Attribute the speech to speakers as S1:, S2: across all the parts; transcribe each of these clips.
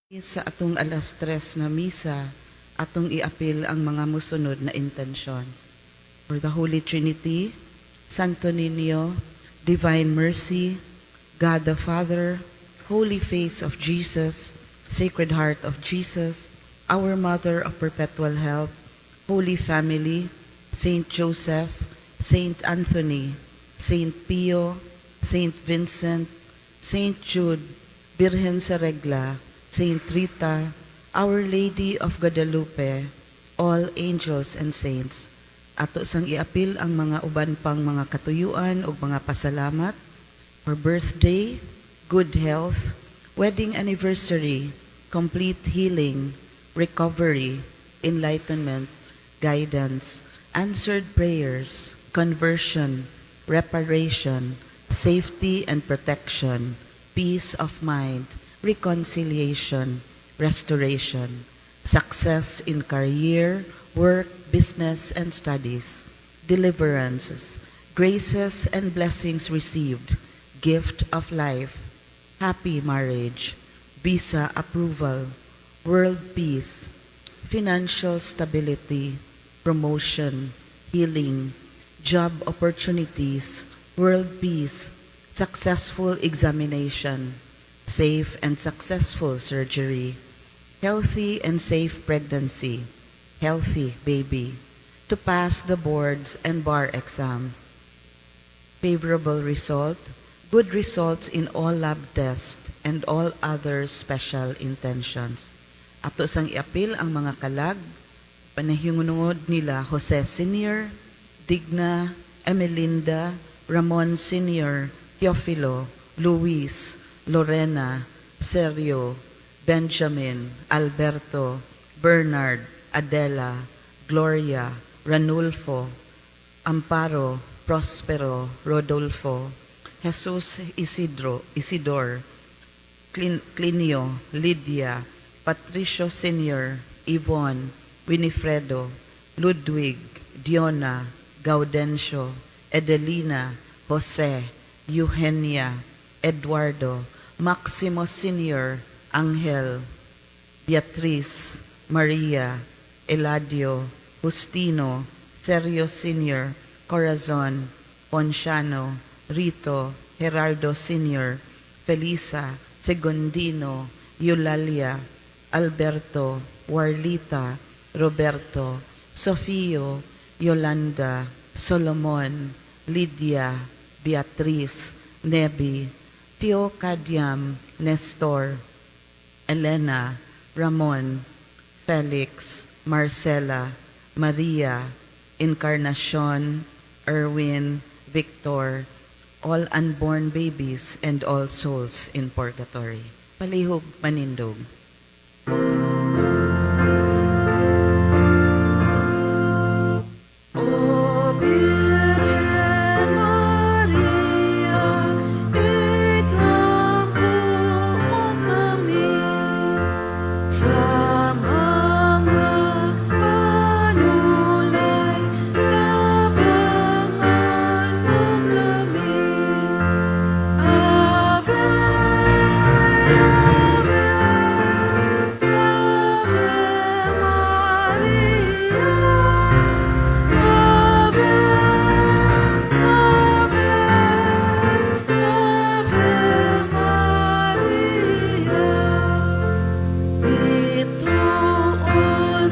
S1: Sa atong 3:00 na misa, atong iapil ang mga musunod na intentions. For the Holy Trinity, Santo Niño, Divine Mercy, God the Father, Holy Face of Jesus, Sacred Heart of Jesus, Our Mother of Perpetual Help, Holy Family, Saint Joseph, Saint Anthony, Saint Pio, Saint Vincent, Saint Jude, Birhen sa Regla, Saint Rita, Our Lady of Guadalupe, all angels and saints. Ato sang iapil ang mga uban pang mga katuyuan ug mga pasalamat for birthday, good health, wedding anniversary, complete healing, recovery, enlightenment, guidance, answered prayers, conversion, reparation, safety and protection, peace of mind, reconciliation, restoration, success in career, work, business, and studies, deliverances, graces and blessings received, gift of life, happy marriage, visa approval, world peace, financial stability, promotion, healing, job opportunities, world peace, successful examination, safe and successful surgery, healthy and safe pregnancy, healthy baby, to pass the boards and bar exam, favorable result, good results in all lab tests, and all other special intentions. Ato sang iapil ang mga kalag, panahingunod nila Jose Sr., Digna, Emelinda, Ramon Sr., Teofilo, Luis, Lorena, Sergio, Benjamin, Alberto, Bernard, Adela, Gloria, Ranulfo, Amparo, Prospero, Rodolfo, Jesus Isidro, Isidor, Clinio, Lydia, Patricio Sr., Yvonne, Winifredo, Ludwig, Diona, Gaudencio, Edelina, Jose, Eugenia, Eduardo, Maximo Sr., Angel, Beatriz, Maria, Eladio, Justino, Sergio Sr., Corazon, Ponciano, Rito, Gerardo Sr., Felisa, Segundino, Eulalia, Alberto, Warlita, Roberto, Sofio, Yolanda, Solomon, Lydia, Beatriz, Nebi, Tio Cadiam, Nestor, Elena, Ramon, Felix, Marcela, Maria, Encarnacion, Erwin, Victor, all unborn babies and all souls in purgatory. Palihog manindog. O Birhen Maria, ikampo mo kami sa mga panulay, tabangan mo kami. Ave, Ave, Ave Maria. Ave, Ave, Ave Maria. Bituon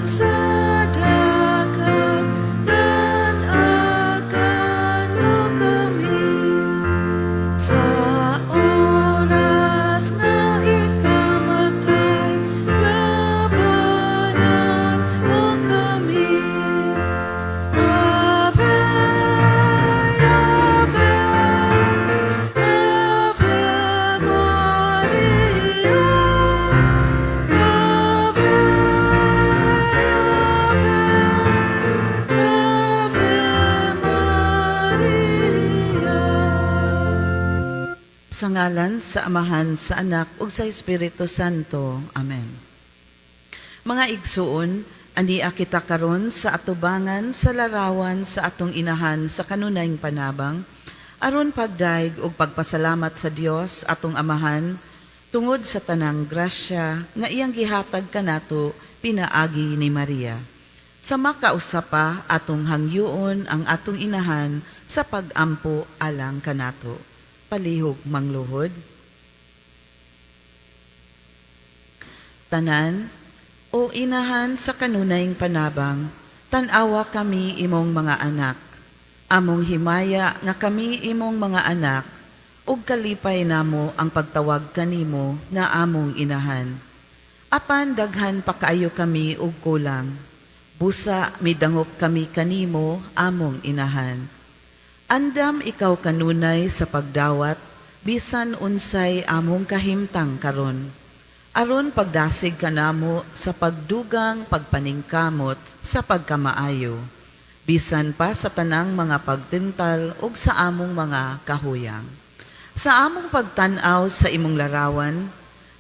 S1: sa dagat, dan-agan mo kami. Sa oras nga ikamatay, labanan mo kami. Ave, Ave, Ave Maria. Ave, Ave, Ave Maria. Sa ngalan sa Amahan, sa Anak, ug sa Espiritu Santo. Amen. Mga igsuon, ania kita karon sa atubangan sa larawan sa atong inahan sa kanunayng panabang, aron pagdayeg ug pagpasalamat sa Dios atong Amahan, tungod Tungod sa tanang grasya nga iyang gihatag kanato pinaagi ni Maria. Sa makausa pa, atong hangyoon ang atong inahan sa pagampo alang kanato. Palihog mangluhod. Tanan, O inahan sa kanunayng panabang, tan-awa kami imong mga anak. Among himaya nga kami imong mga anak, ug kalipay namo ang pagtawag kanimo nga among inahan. Apan daghan pa kaayo kami og kulang. Busa midangop kami kanimo, among inahan. Andam ikaw kanunay sa pagdawat, bisan unsay among kahimtang karon. Aron pagdasig kanamo sa pagdugang pagpaningkamot sa pagkamaayo, bisan pa sa tanang mga pagtintal ug sa among mga kahuyang. Sa among pagtan-aw sa imong larawan,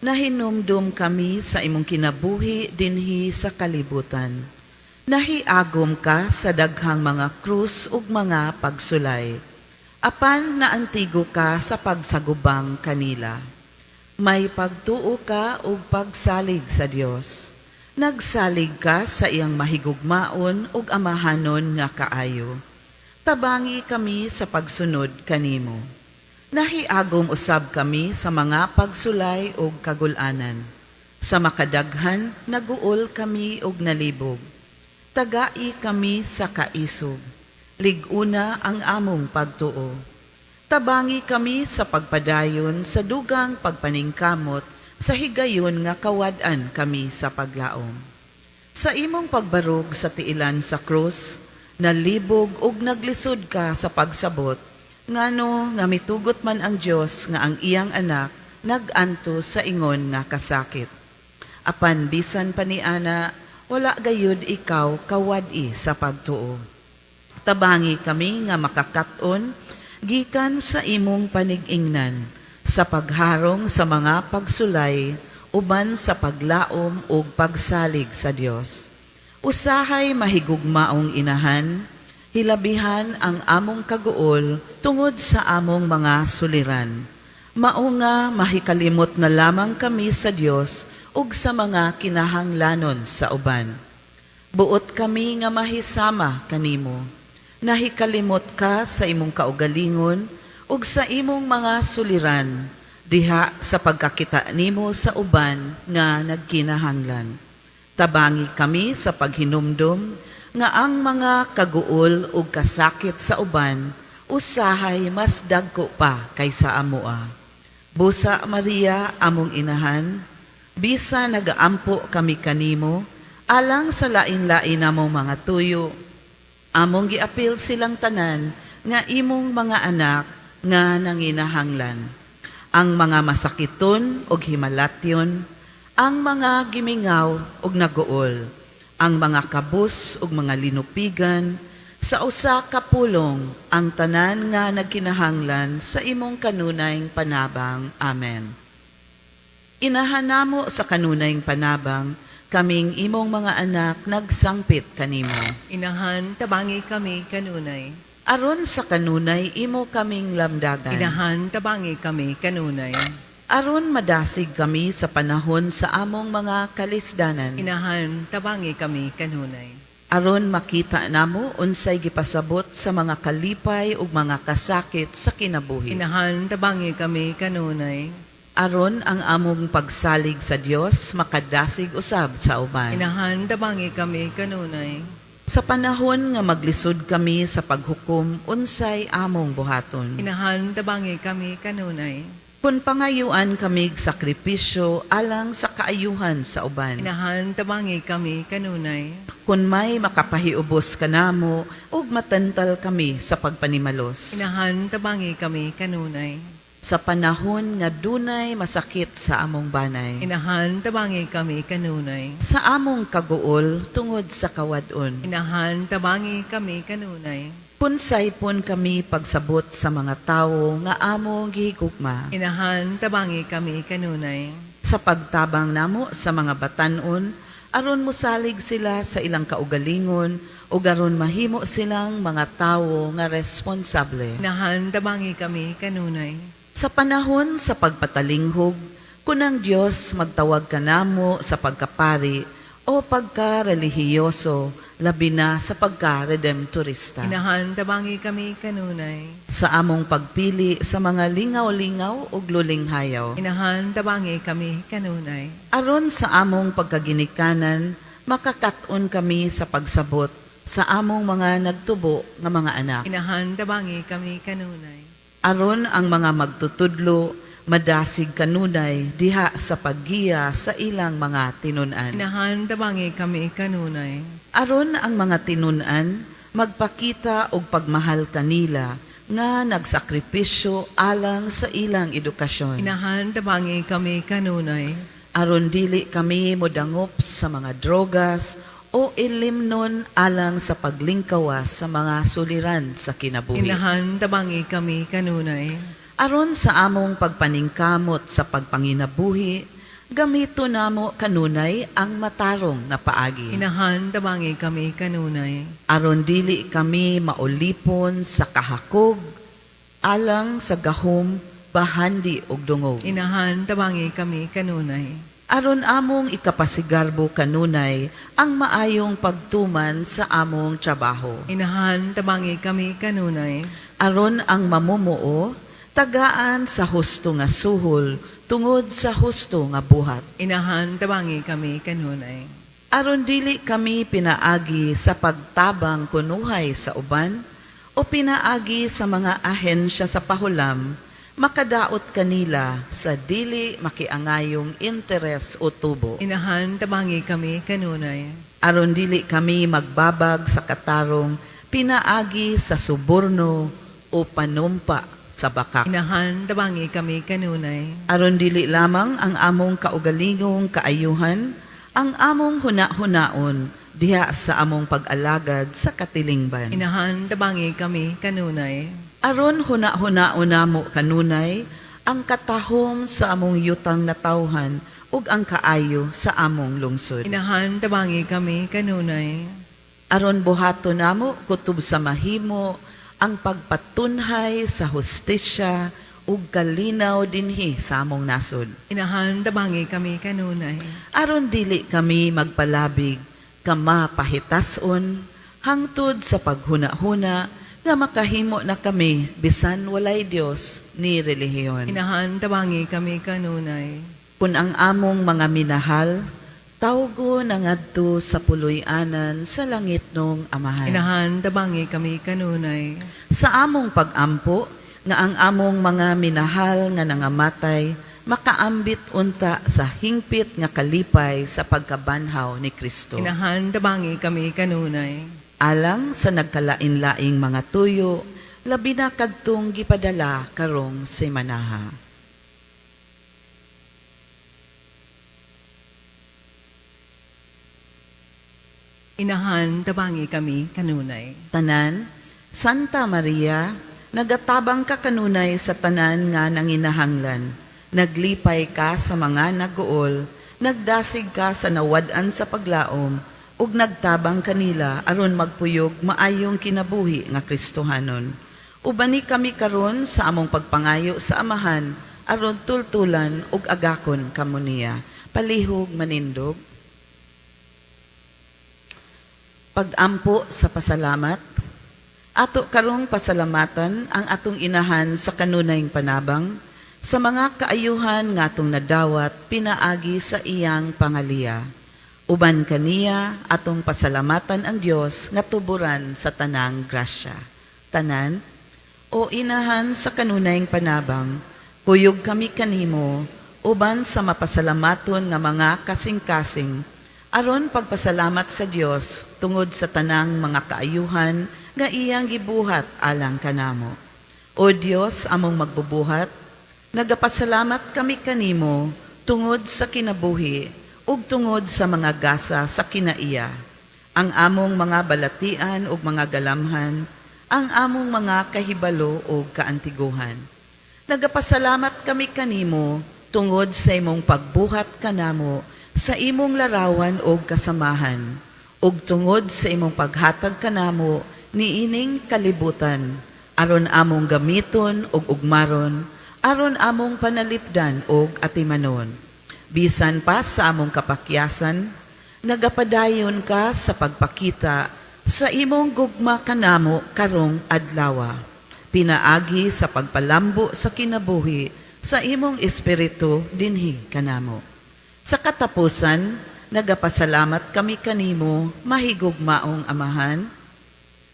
S1: nahinumdum kami sa imong kinabuhi dinhi sa kalibutan. Nahiagom ka sa daghang mga krus ug mga pagsulay. Apan naantigo ka sa pagsagubang kanila. May pagtuo ka ug pagsalig sa Dios. Nagsalig ka sa iyang mahigugmaon ug amahanon nga kaayo. Tabangi kami sa pagsunod kanimo. Nahiagom usab kami sa mga pagsulay ug kagul-anan. Sa makadaghan, naguol kami ug nalibog. Tagai kami sa kaisog. Lig-una ang among pagtuo. Tabangi kami sa pagpadayon sa dugang pagpaningkamot sa higayon nga kawad-an kami sa paglaom. Sa imong pagbarog sa tiilan sa krus, nalibog ug naglisod ka sa pagsabot, ngano nga mitugot man ang Dios nga ang iyang anak nag-antos sa ingon nga kasakit. Apan bisan pa niana, wala gayud ikaw kawad-i sa pagtuo. Tabangi kami nga makakat-on gikan sa imong panig-ingnan sa pagharong sa mga pagsulay uban sa paglaom ug pagsalig sa Dios. Usahay, mahigugmaong inahan, hilabihan ang among kaguol tungod sa among mga suliran. Mao nga mahikalimot na lamang kami sa Dios ug sa mga kinahanglanon sa uban. Buot kami nga mahisama kanimo. Nahikalimot ka sa imong kaugalingon ug sa imong mga suliran diha sa pagkakita nimo sa uban nga nagkinahanglan. Tabangi kami sa paghinumdum nga ang mga kaguol ug kasakit sa uban usahay mas dagko pa kaysa amoa. Busa, Maria, among inahan, bisa nagaampo kami kanimo alang sa lain-lain namong mga tuyo, among giapil silang tanan nga imong mga anak nga nanginahanglan. Ang mga masakiton og himalatyon, ang mga gimingaw og naguol, ang mga kabus ug mga linupigan, sa usa ka pulong, ang tanan nga nagkinahanglan sa imong kanunayng panabang. Amen. Inahan namo sa kanunayng panabang, kaming imong mga anak nagsangpit kanimo.
S2: Inahan, tabangi kami kanunay.
S1: Aron sa kanunay imo kaming lamdagan.
S2: Inahan, tabangi kami kanunay.
S1: Aron madasig kami sa panahon sa among mga kalisdanan.
S2: Inahan, tabangi kami kanunay.
S1: Aron makita namo unsay gipasabot sa mga kalipay ug mga kasakit sa kinabuhi.
S2: Inahan, tabangi kami kanunay.
S1: Aron ang among pagsalig sa Dios makadasig usab sa uban.
S2: Inahan, tabangi kami kanunay.
S1: Sa panahon nga maglisod kami sa paghukom unsay among buhaton.
S2: Inahan, tabangi kami kanunay.
S1: Kung pangayuan kami sakripisyo alang sa kaayuhan sa uban.
S2: Inahan, tabangi kami kanunay.
S1: Kung may makapahiubos kanamo ug matantal kami sa pagpanimalos.
S2: Inahan, tabangi kami kanunay.
S1: Sa panahon nga dunay masakit sa among banay.
S2: Inahan, tabangi kami kanunay.
S1: Sa among kaguol tungod sa kawad-on.
S2: Inahan, tabangi kami kanunay.
S1: Kun saypon kami pagsabot sa mga tawo nga among gihigugma.
S2: Inahan, tabangi kami kanunay.
S1: Sa pagtabang namo sa mga batan-on aron mosalig sila sa ilang kaugalingon ug aron mahimo silang mga tawo nga responsable.
S2: Inahan, tabangi kami kanunay.
S1: Sa panahon sa pagpatalinghog, Kung ang Dios magtawag kanamo sa pagkapari o pagkarelihiyoso, labi na sa pagka-redemptorista.
S2: Inahan, tabangi kami kanunay.
S1: Sa among pagpili sa mga lingaw-lingaw ug lulinghayaw.
S2: Inahan, tabangi kami kanunay.
S1: Aron sa among pagkaginikanan, makakat-on kami sa pagsabot sa among mga nagtubo nga mga anak.
S2: Inahan, tabangi kami kanunay.
S1: Aron ang mga magtutudlo, madasig kanunay diha sa paggiya sa ilang mga tinun-an.
S2: Inahan, tabangi kami kanunay.
S1: Aron ang mga tinun-an, magpakita og pagmahal kanila nga nagsakripisyo alang sa ilang edukasyon.
S2: Inahan, tabangi kami kanunay.
S1: Aron dili kami modangop sa mga drogas o ilimnon alang sa paglingkawas sa mga suliran sa kinabuhi.
S2: Inahan, tabangi kami kanunay.
S1: Aron sa among pagpaningkamot sa pagpanginabuhi, gamito namo kanunay ang matarong nga paagi.
S2: Inahan, tabangi kami kanunay.
S1: Aron dili kami maulipon sa kahakog, alang sa gahom, bahandi ug dungog.
S2: Inahan, tabangi kami kanunay.
S1: Aron among ikapasigarbo kanunay ang maayong pagtuman sa among trabaho.
S2: Inahan, tabangi kami kanunay.
S1: Aron ang mamumuo, tagaan sa husto nga suhol tungod sa husto nga buhat.
S2: Inahan, tabangi kami kanunay.
S1: Aron dili kami pinaagi sa pagtabang kunuhay sa uban o pinaagi sa mga ahensya sa pahulam, makadaot kanila sa dili makiangayong interes o tubo.
S2: Inahan, tabangi kami kanunay.
S1: Aron dili kami magbabag sa katarong pinaagi sa suborno o panumpa sa bakak.
S2: Inahan, tabangi kami kanunay.
S1: Aron dili lamang ang among kaugalingong kaayuhan, ang among huna-hunaon diha sa among pag-alagad sa katilingban.
S2: Inahan, tabangi kami kanunay.
S1: Aron huna-hunaon namo kanunay ang katahom sa among yutang natawhan ug ang kaayo sa among lungsod.
S2: Inahan, tabangi kami kanunay.
S1: Aron buhaton namo kutob sa mahimo ang pagpatunhay sa hustisya ug kalinaw dinhi sa among nasod.
S2: Inahan, tabangi kami kanunay.
S1: Aron dili kami magpalabig kama pahitason hangtod sa paghuna-huna nga makahimo na kami bisan walay Dios ni relihiyon.
S2: Inahan, tabangi kami kanunay.
S1: Kun ang among mga minahal, tawgo na ngadto sa puloy-anan sa langit nung Amahan.
S2: Inahan, tabangi kami kanunay.
S1: Sa among pagampo, nga ang among mga minahal nga nangamatay, makaambit unta sa hingpit nga kalipay sa pagkabanhaw ni Kristo.
S2: Inahan, tabangi kami kanunay.
S1: Alang sa nagkalain-laing mga tuyo, labi na kadtong gipadala karong semanaha.
S2: Inahan, tabangi kami kanunay.
S1: Tanan, Santa Maria, nagatabang ka kanunay sa tanan nga nanginahanglan. Naglipay ka sa mga naguol, nagdasig ka sa nawad-an sa paglaom, ug nagtabang kanila aron magpuyog maayong kinabuhi nga Kristohanon. Ubani kami karon sa among pagpangayo sa Amahan aron tultulan ug agakon kamo niya. Palihog manindog. Pagampo sa pasalamat. Ato karong pasalamatan ang atong inahan sa kanunayng panabang, sa mga kaayuhan nga atong nadawat pinaagi sa iyang pangaliya. Uban kaniya atong pasalamatan ang Dios nga tuburan sa tanang grasya. Tanan, o inahan sa kanunayng panabang, kuyog kami kanimo, uban sa mapasalamaton nga mga kasing-kasing, aron pagpasalamat sa Dios tungod sa tanang mga kaayuhan nga iyang gibuhat alang kanamo. O Dios, among magbubuhat, nagapasalamat kami kanimo tungod sa kinabuhi ug tungod sa mga gasa sa kinaiya, ang among mga balatian ug mga galamhan, ang among mga kahibalo ug kaantiguhan. Nagapasalamat kami kanimo tungod sa imong pagbuhat kanamo sa imong larawan ug kasamahan, ug tungod sa imong paghatag kanamo niining kalibutan, aron among gamiton ug ugmaron aron among panalipdan og atimanon. Bisan pa sa among kapakyasan, nagapadayon ka sa pagpakita sa imong gugma kanamo karong adlawa. Pinaagi sa pagpalambo sa kinabuhi sa imong espiritu dinhi kanamo. Sa katapusan, nagapasalamat kami kanimo, mahigugmaong Amahan,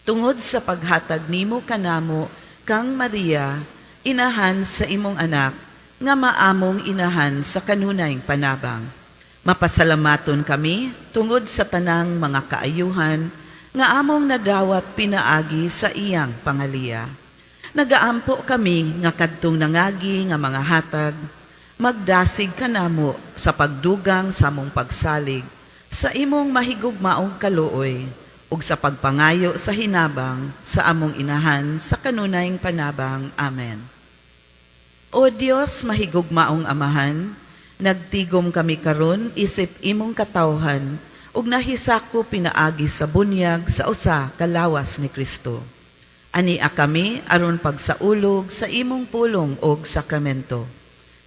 S1: tungod sa paghatag nimo kanamo kang Maria, inahan sa imong anak, nga maamong inahan sa kanunayng panabang. Mapasalamaton kami tungod sa tanang mga kaayuhan nga among nadawat pinaagi sa iyang pangaliya. Nagaampo kami nga kadtong nangagi nga mga hatag, magdasig kanamo sa pagdugang sa among pagsalig sa imong mahigugmaong kaluoy ug sa pagpangayo sa hinabang sa among inahan sa kanunayng panabang. Amen. O Dios, mahigugmaong Amahan, nagtigom kami karon isip imong katawhan ug nahisako pinaagi sa bunyag sa usa ka lawas ni Kristo. Ania kami aron pagsaulog sa imong pulong og sakramento.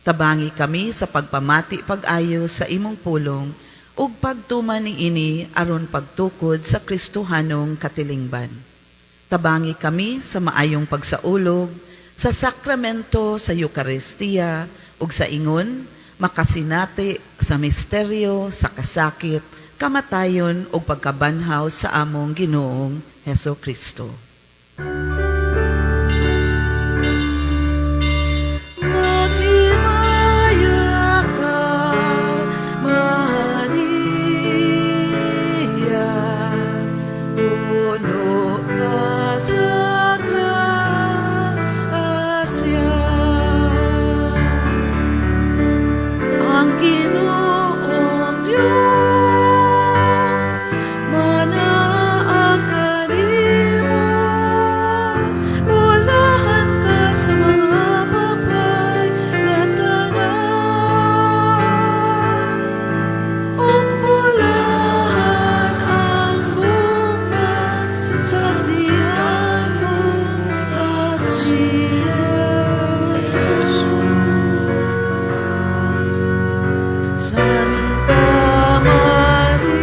S1: Tabangi kami sa pagpamati pag-ayo sa imong pulong ug pagtuman niini aron pagtukod sa Kristohanong katilingban. Tabangi kami sa maayong pagsaulog sa sakramento sa Eukaristiya ug sa ingon makasinati sa misteryo sa kasakit, kamatayon ug pagkabanhaw sa among Ginoong Heso Kristo. Maghimaya ka, Maria, puno ka sa grasya. Ang Ginoong Diyos manaa kanimo, bulahan ka sa mga babaye nga tanan, ug bulahan ang bunga sa tiyan mo nga si Jesus. Santa Maria,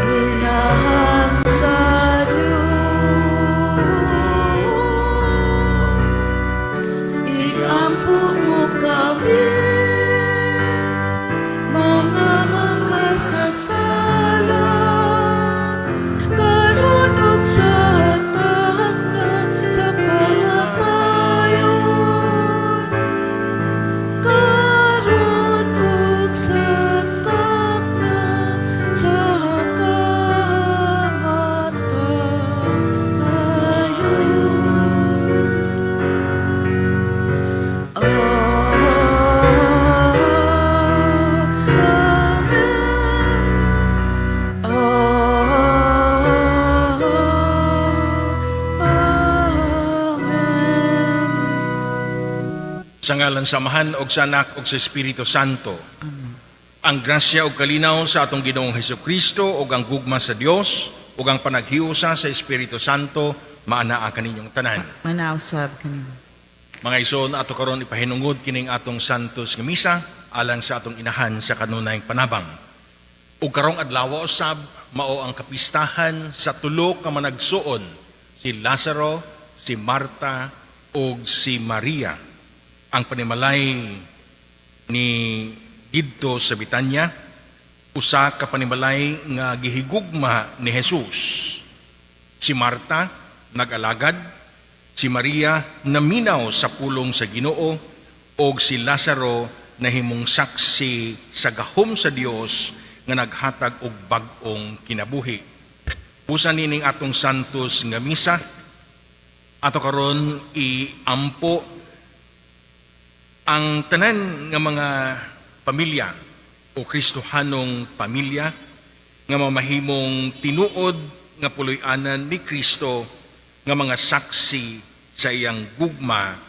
S1: Inahan sa Diyos, igampo mo kami, mga makasasala, karon ug sa takna sa kamatayon, karon ug sa takna sa kamatayon. Amen. Amen.
S3: Sa ngalan sa Amahan og sa Anak og sa Espiritu Santo. Ang grasya ug kalinaw sa atong Ginoong Hesukristo ug ang gugma sa Dios ug ang panaghiusa sa Espiritu Santo maanaa kaninyong tanan.
S1: Manaa usab kanimo.
S3: Mga igsoon, ato karon ipahinungod kining atong Santos nga Misa alang sa atong inahan sa kanunayng panabang. Ug karong adlaw usab mao ang kapistahan sa tulo ka managsuon, si Lazaro, si Marta ug si Maria. Ang panimalay ni didto sa Betanya, usa ka panimalay nga gihigugma ni Jesus. Si Marta nag-alagad, si Maria naminaw sa pulong sa Ginoo, ug si Lazaro nahimong saksi sa gahom sa Dios nga naghatag og bag-ong kinabuhi. Busa nining atong Santos nga Misa, ato karon iampo ang tanan nga mga pamilya o Kristohanong pamilya nga mamahimong tinuod nga puloy-anan ni Kristo nga mga saksi sa iyang gugma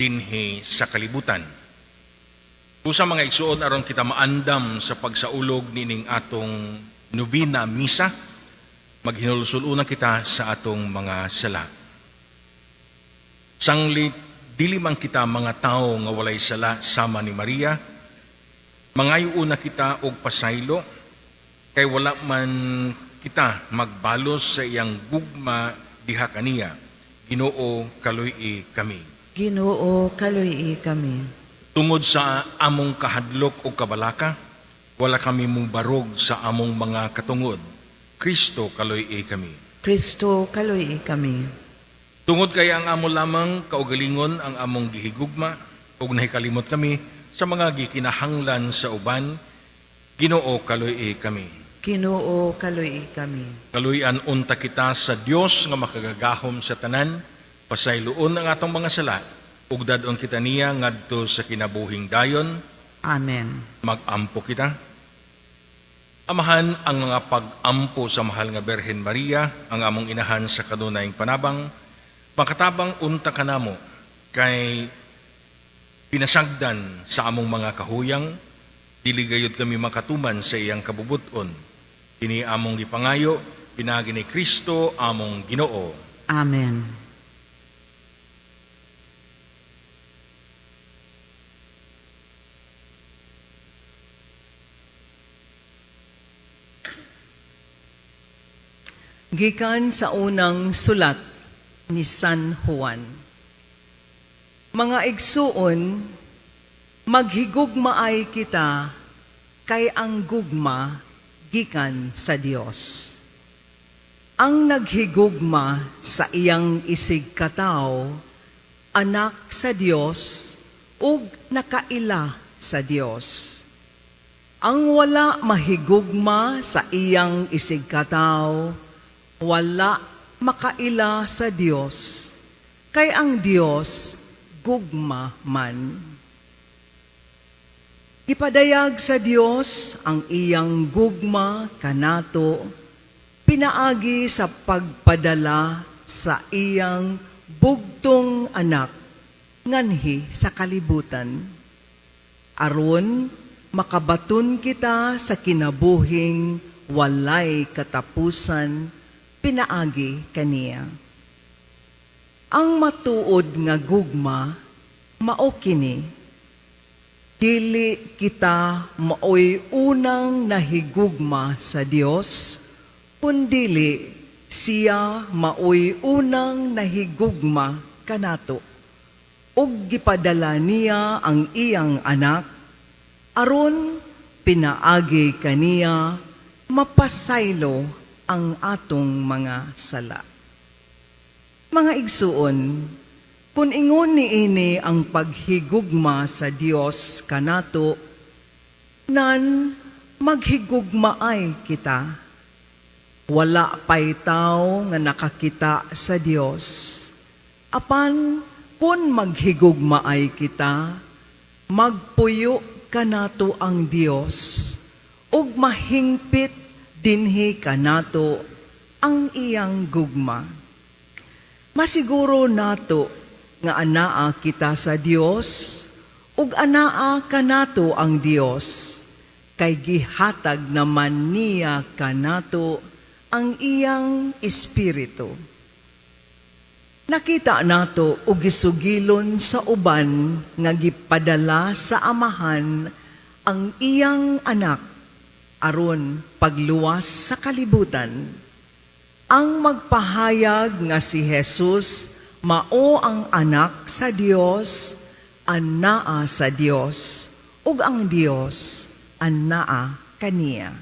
S3: dinhi sa kalibutan. Busa, mga igsuon, aron kita maandam sa pagsaulog nining atong nobina misa, maghinulsol una kita sa atong mga sala. Sanglit dili man kita mga tawo nga walay sala sama ni Maria, mangayo una kita og pasaylo kay wala man kita magbalos sa iyang gugma diha kaniya. Ginoo, kaluy-i kami.
S1: Ginoo, kaluy-i kami.
S3: Tungod sa among kahadlok o kabalaka, wala kami mubarog sa among mga katungod. Kristo, kaluy-i kami.
S1: Kristo, kaluy-i kami.
S3: Tungod kay ang amo lamang kaugalingon ang among gihigugma ug nahikalimot kami sa mga gikinahanglan sa uban, Ginoo, kaluy-i kami.
S1: Ginoo, kaluy-i kami.
S3: Kaluy-an unta kita sa Dios nga makagagahom sa tanan, pasayloon ang atong mga sala ug dad-on kita niya ngadto sa kinabuhing dayon.
S1: Amen.
S3: Magampo kita. Amahan, ang mga pag-ampo sa mahal nga Berhen Maria, ang among inahan sa kanunayng panabang, makatabang unta kanamo kay pinasagdan sa among mga kahuyang, dili gayud kami makatuman sa iyang kabubuton. Kini among gipangayo, pinaagi ni Kristo among Ginoo.
S1: Amen.
S2: Gikan sa unang sulat ni San Juan. Mga igsuon, maghigugmaay kita kay ang gugma gikan sa Dios. Ang naghigugma sa iyang isig katawo, anak sa Dios ug nakaila sa Dios. Ang wala mahigugma sa iyang isig katawo, wala makaila sa Dios, kay ang Dios gugma man. Gipadayag sa Dios ang iyang gugma kanato, pinaagi sa pagpadala sa iyang bugtong anak nganhi sa kalibutan. Aron makabaton kita sa kinabuhing walay katapusan pinaagi kaniya. Ang matuod nga gugma mao kini: dili kita maoy unang nahigugma sa Dios, kundili siya maoy unang nahigugma kanato ug gipadala niya ang iyang anak aron pinaagi kaniya mapasaylo ang atong mga sala. Mga igsuon, kung ingon niini ang paghigugma sa Dios kanato, nan maghigugmaay kita. Wala pa'y tao nga nakakita sa Dios. Apan kung maghigugmaay kita, magpuyo kanato ang Dios ug mahingpit dinhi kanato ang iyang gugma. Masiguro nato nga anaa kita sa Dios ug anaa kanato ang Dios, kay gihatag naman niya kanato ang iyang espiritu. Nakita nato og gisugilon sa uban nga gipadala sa Amahan ang iyang anak aron pagluwas sa kalibutan. Ang magpahayag nga si Jesus mao ang anak sa Dios, anaa sa Dios, ug ang Dios anaa kaniya.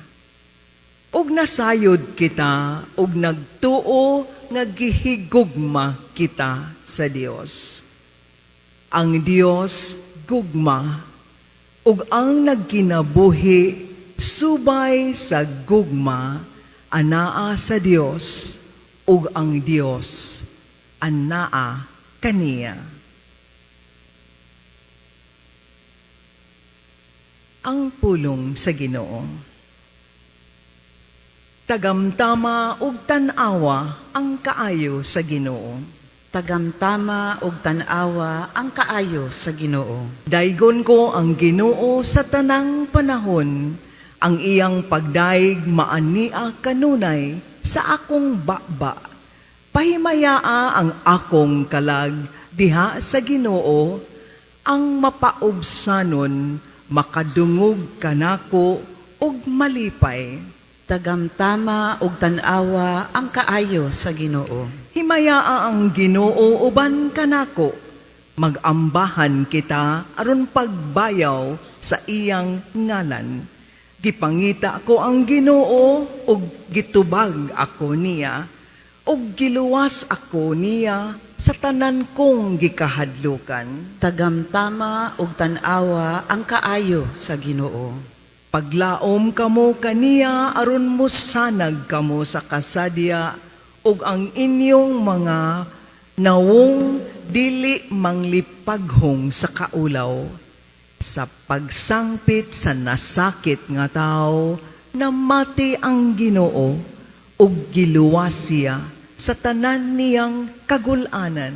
S2: Ug nasayod kita ug nagtuo nga gihigugma kita sa Dios. Ang Dios gugma, ug ang nagkinabuhi subay sa gugma anaa sa Dios, ug ang Dios anaa kaniya. Ang pulong sa Ginoo. Tagamtama ug tan-awa ang kaayo sa Ginoo.
S1: Tagamtama ug tan-awa ang kaayo sa Ginoo.
S2: Daygon ko ang Ginoo sa tanang panahon. Ang iyang pagdayeg maania kanunay sa akong baba. Pahimayaa ang akong kalag, diha sa Ginoo, ang mapaubsanon makadungog kanako ug malipay.
S1: Tagamtama ug tan-awa ang kaayo sa Ginoo.
S2: Himayaa ang Ginoo uban kanako. Magambahan kita aron pagbayaw sa iyang ngalan. Gipangita ko ang Ginoo ug gitubag ako niya, ug giluwas ako niya sa tanan kong gikahadlukan.
S1: Tagamtama ug tan-awa ang kaayo sa Ginoo.
S2: Paglaom kamo kaniya aron mosanag kamo sa kasadya ug ang inyong mga nawong dili manglipaghong sa kaulaw. Sa pagsangpit sa nasakit nga tawo, namati ang Ginoo ug giluwas siya sa tanan niyang kagul-anan.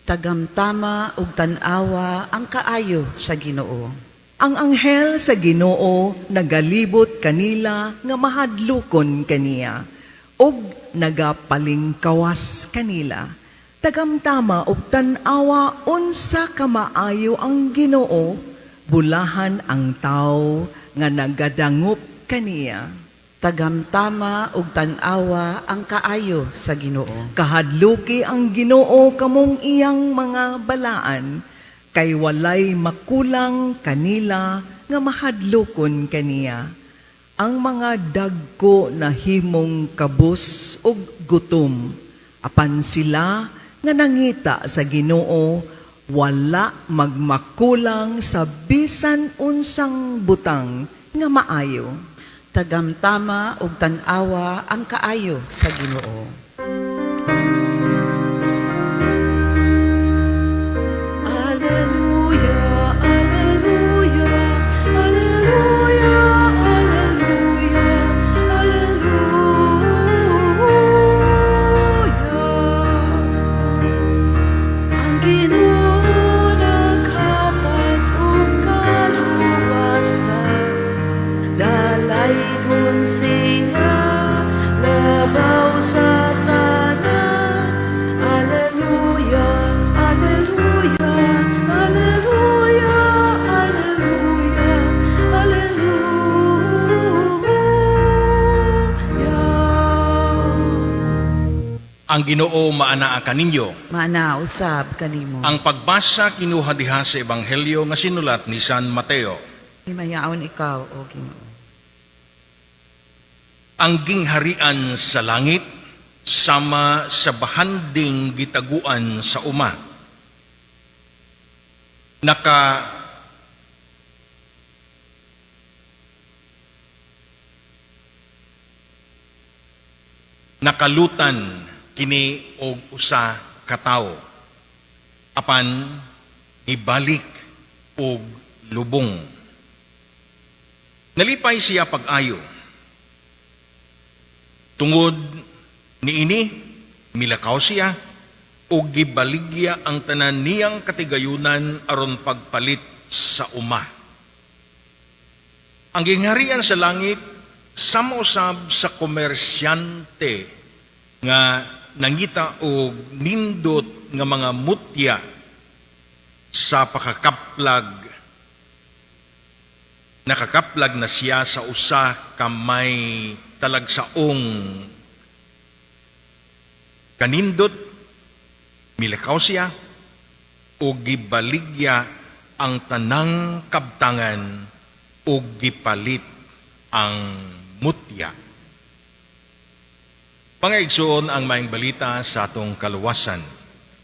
S1: Tagamtama ug tan-awa ang kaayo sa Ginoo.
S2: Ang anghel sa Ginoo nagalibot kanila nga mahadlukon kaniya ug nagapalingkawas kanila. Tagamtama ug tan-awa unsa kamaayo ang Ginoo, bulahan ang tawo nga nagadangop kaniya.
S1: Tagamtama ug tan-awa ang kaayo sa Ginoo.
S2: Kahadluki ang Ginoo kamong iyang mga balaan, kay walay makulang kanila nga mahadlokon kaniya. Ang mga dagko nahimong kabus ug gutom, apan sila nga nangita sa Ginoo, wala magmakulang sa bisan unsang butang nga maayo.
S1: Tagamtama ug tan-awa ang kaayo sa Ginoo. Alleluia, alleluia, alleluia, alleluia, alleluia. Ang Ginoo naghatag og kaluwasan, dalaygon siya labaw sa tanan. Alleluia, alleluia, alleluia, alleluia, alleluia.
S3: Ang Ginoo maanaa kaninyo.
S1: Maana usab kanimo.
S3: Ang pagbasa kinuha diha sa Ebanghelyo nga sinulat ni San Mateo.
S1: Himayaon ikaw, O Ginoo.
S3: Ang gingharian sa langit sama sa bahanding gitaguan sa uma. Nakalutan kini og usa ka tawo, apan gibalik og lubong. Nalipay siya pag-ayo. Tungod niini, milakaw siya ug gibaligya ang tanan niyang katigayunan aron pagpalit sa uma. Ang gingharian sa langit sama usab sa komersyante nga nangita og nindot nga mga mutya sa pakakaplag. Nakakaplag na siya sa usa ka may talagsaong kanindot, milakaw siya o gibaligya ang tanang kabtangan o gipalit ang mutya. Mga igsoon, ang maayong balita sa atong kaluwasan.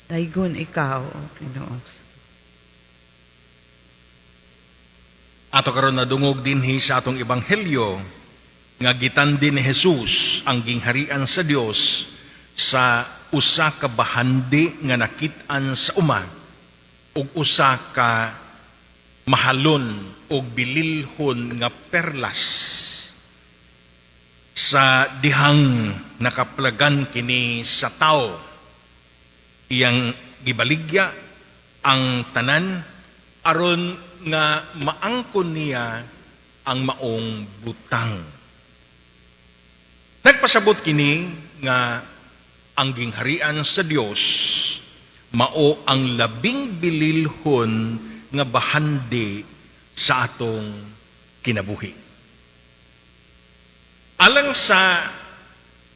S1: Daygon ikaw, O Ginoo.
S3: Ato karon nadungog dinhi sa atong ebanghelyo nga gitandi ni Jesus ang gingharian sa Dios sa usa ka bahandi nga nakit-an sa uma ug usa ka mahalon og bililhon nga perlas sa dihang nakaplagan kini sa tao. Iyang gibaligya ang tanan aron nga maangkon niya ang maong butang. Nagpasabot kini nga ang gingharian sa Dios mao ang labing bililhon nga bahandi sa atong kinabuhi. Alang sa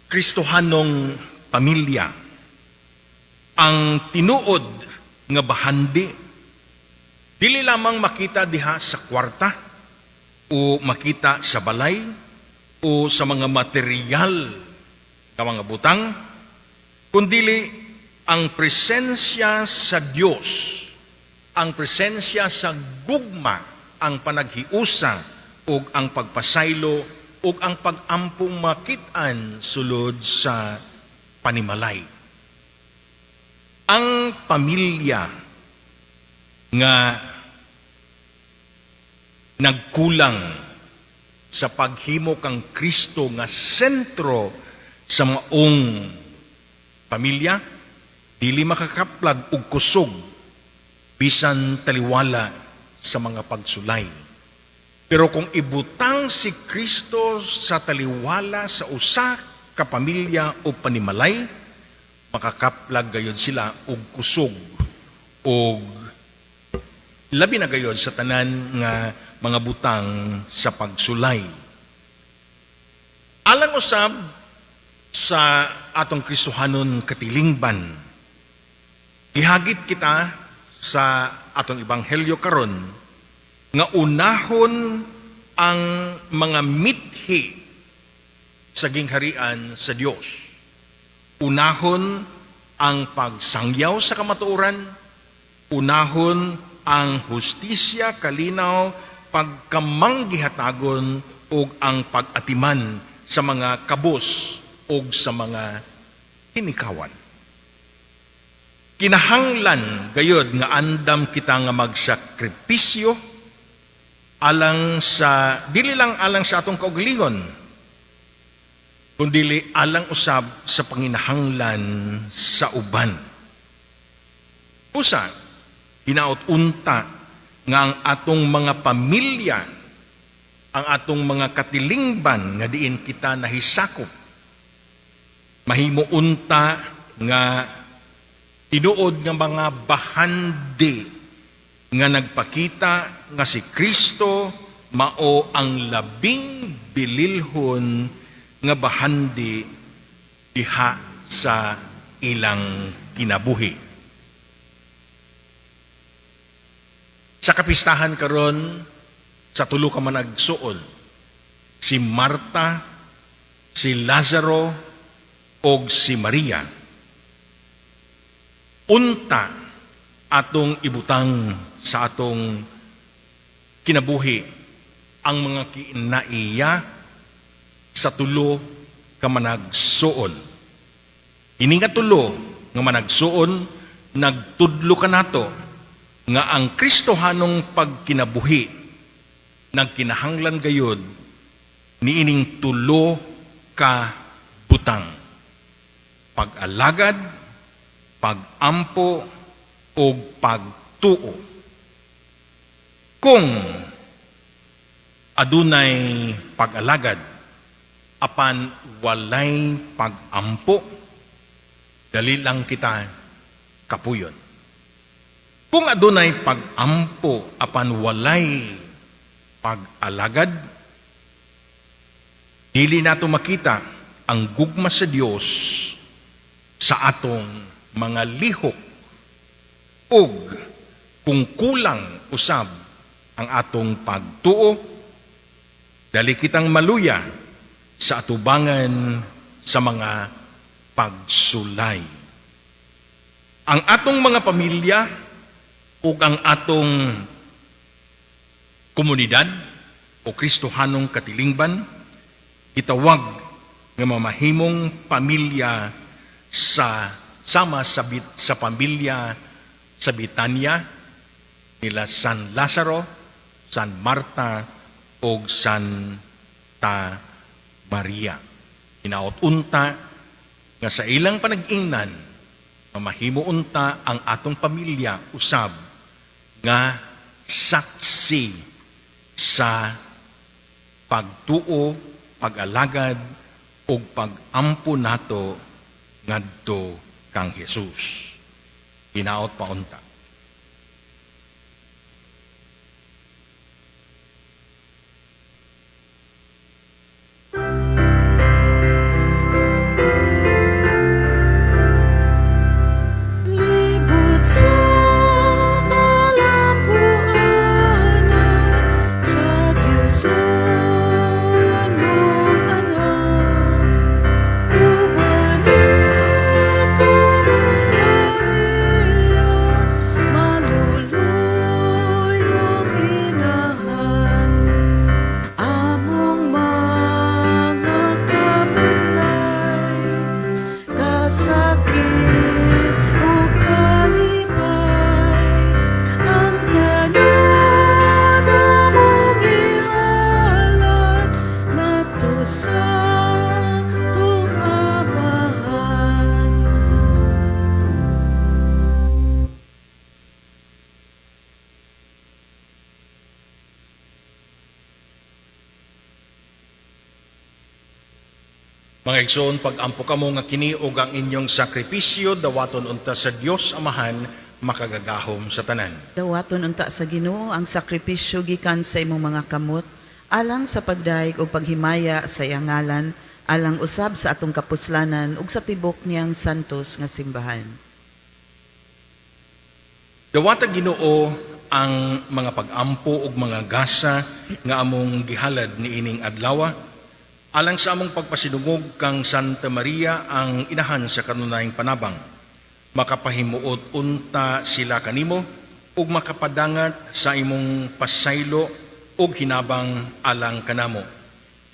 S3: Kristohanong pamilya, ang tinuod nga bahandi dili lamang makita diha sa kwarta o makita sa balay o sa mga material nga mga butang, kundili ang presensya sa Dios, ang presensya sa gugma, ang panaghiusa ug ang pagpasaylo ug ang pag-ampong makit-an sulod sa panimalay. Ang pamilya nga nagkulang sa paghimo kang Kristo nga sentro sa maong pamilya, dili makakaplag og kusog bisan taliwala sa mga pagsulay. Pero kung ibutang si Kristo sa taliwala sa usa ka pamilya o panimalay, makakaplag gayon sila og kusog og labi na gayon sa tanan nga mga butang sa pagsulay. Alang usab sa atong Kristohanon katilingban, gihagit kita sa atong ebanghelyo karon nga unahon ang mga mithi sa gingharian sa Dios. Unahon ang pagsangyaw sa kamatuoran, unahon ang hustisya, kalinaw, pagkamanggihatagon ug ang pag-atiman sa mga kabos ug sa mga hinikawan. Kinahanglan gayod nga andam kita nga magsakripisyo alang sa dili lang alang sa atong kaugalingon, kundili alang usab sa panginahanglan sa uban. Usa, hinaot unta nga ang atong mga pamilya, ang atong mga katilingban nga diin kita nahisakop, mahimo unta nga tinuod nga mga bahandi nga nagpakita nga si Kristo mao ang labing bililhon nga bahandi diha sa ilang kinabuhi. Sa kapistahan karon sa tulo ka managsuon, si Marta, si Lazaro og si Maria, unta atong ibutang sa atong kinabuhi ang mga kinaiya sa tulo ka managsuon. Ini nga tulo nga managsuon nagtudlo kanato nga ang Kristohanong pagkinabuhi nagkinahanglan gayud niining tulo ka butang: pag-alagad, pag-ampo ug pagtuo. Kung adunay pag-alagad apan walay pag-ampo, dali lang kita kapuyon. Kung adunay pag-ampo apan walay pag-alagad, dili nato makita ang gugma sa Dios sa atong mga lihok, ug kung kulang usab ang atong pagtuo, dali kitang maluya sa atubangan sa mga pagsulay. Ang atong mga pamilya ug ang atong komunidad o Kristohanong katilingban gitawag nga mamahimong pamilya sa sama sa pamilya sa Betania nila San Lazaro, San Marta ug Santa Maria. Hinaot unta nga sa ilang panag-ingnan mamahimo unta ang atong pamilya usab nga saksi sa pagtuo, pag-alagad ug pag-ampo nato ngadto kang Jesus. Hinaot pa unta.
S1: Libot sa kalampuanan, sa Diyos mong anak, uban ikaw Maria, maluluyong inahan, among mga kabudlay, kasakit ug kalipay, ang tanan among ihalad ngadto sa atong Amahan.
S3: Mga igsoon, pag-ampo kamo nga kini og ang inyong sakripisyo dawaton unta sa Dios Amahan makagagahom sa tanan.
S1: Dawaton unta sa Ginoo ang sakripisyo gikan sa imong mga kamot alang sa pagdayeg ug paghimaya sa iyang ngalan, alang usab sa atong kapuslanan ug sa tibok niyang santos nga simbahan.
S3: Dawata Ginoo ang mga pag-ampo ug mga gasa nga among gihalad niining adlaw alang sa among pagpasinungog kang Santa Maria ang inahan sa kanunayng panabang. Makapahimuot unta sila kanimo ug makapadangat sa imong pasaylo ug hinabang alang kanamo.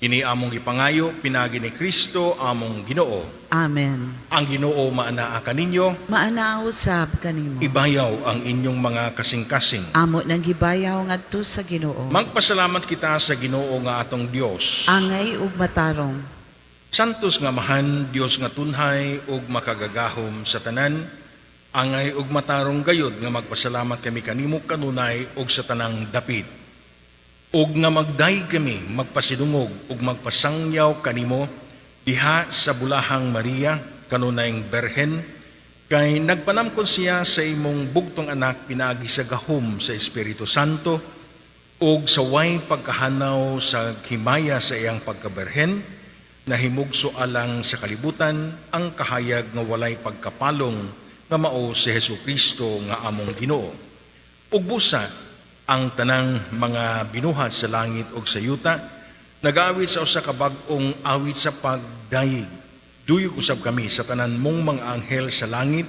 S3: Kini among gipangayo pinaagi ni Kristo among Ginoo.
S1: Amen.
S3: Ang Ginoo maanaa kaninyo,
S1: Maanaa usab kanimo.
S3: ibayaw ang inyong mga kasing-kasing.
S1: Amo nang gibayaw ngadto sa Ginoo.
S3: Magpasalamat kita sa Ginoo nga atong Dios.
S1: Angay ug matarong.
S3: Santos nga Amahan, Dios nga tunhay ug makagagahom sa tanan, angay ug matarong gayod nga magpasalamat kami kanimo kanunay ug sa tanang dapit. Ug nga magdayeg kami, magpasidungog ug magpasangyaw kanimo diha sa bulahang Maria kanunayng Berhen, kay nagpanamkon siya sa imong bugtong anak pinaagi sa gahom sa Espiritu Santo ug sa way pagkahanaw sa himaya sa iyang pagkaberhen, nahimugso alang sa kalibutan ang kahayag nga walay pagkapalong nga mao si Hesus Kristo nga among Ginoo. Ug busa ang tanang mga binuhat sa langit ug sa yuta nagaawit sa usa ka bag-ong awit sa pagdayeg. Duyog usab kami sa tanan mong mga anghel sa langit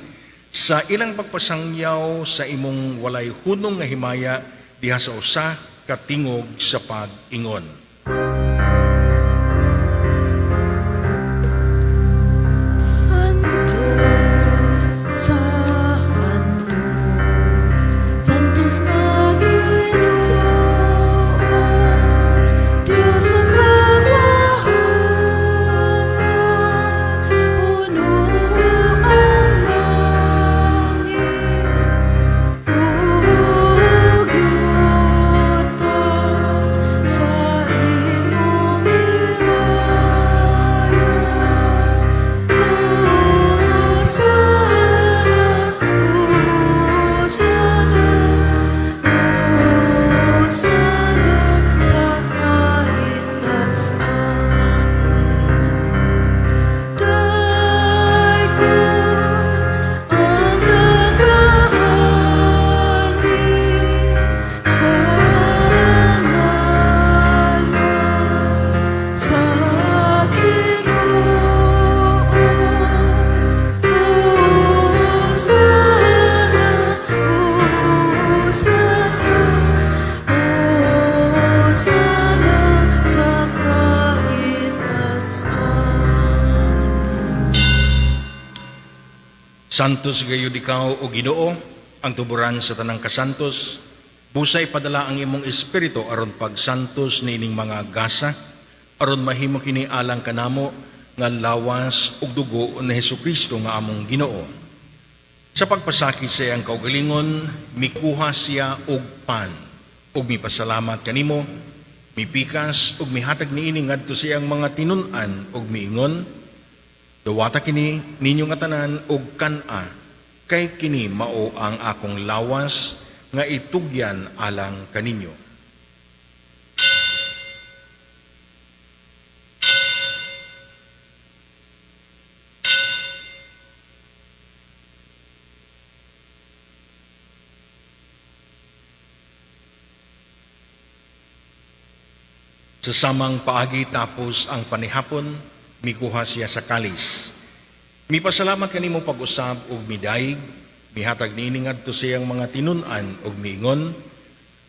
S3: sa ilang pagpasangyaw sa imong walay hunong nga himaya diha sa usa ka tingog sa pag-ingon.
S1: Santos, Santos, Santos nga Ginoo, Dios ang kagahuman, puno ang langit ug yuta sa imong himaya. Hosana, Hosana, Hosana sa kahitasan. Daygon ang nagaanhi sa ngalan sa Ginoo. Hosana, Hosana, Hosana sa kahitasan.
S3: Santos gayud ikaw o Ginoo, ang tuburan sa tanang kasantos. Busay padala ang imong espiritu aron pagsantos niining mga gasa, aron mahimo kini alang kanamo nga lawas ug dugo ni Hesukristo nga among Ginoo. Sa pagpasakit sa iyang kaugalingon, mikuha siya og pan, ug mipasalamat kanimo, mipikas ug mihatag niini ngadto sa iyang mga tinun-an ug miingon, "Dawata kini ninyo nga tanan og kan-a, Kay kini mao ang akong lawas nga itugyan alang kaninyo. Sa samang paagi tapos ang panihapon, mikuha siya sa kalis. Mipasalamat kanimo pag-usab ug midayeg, mihatag niini ngadto sa iyang mga tinun-an ug miingon,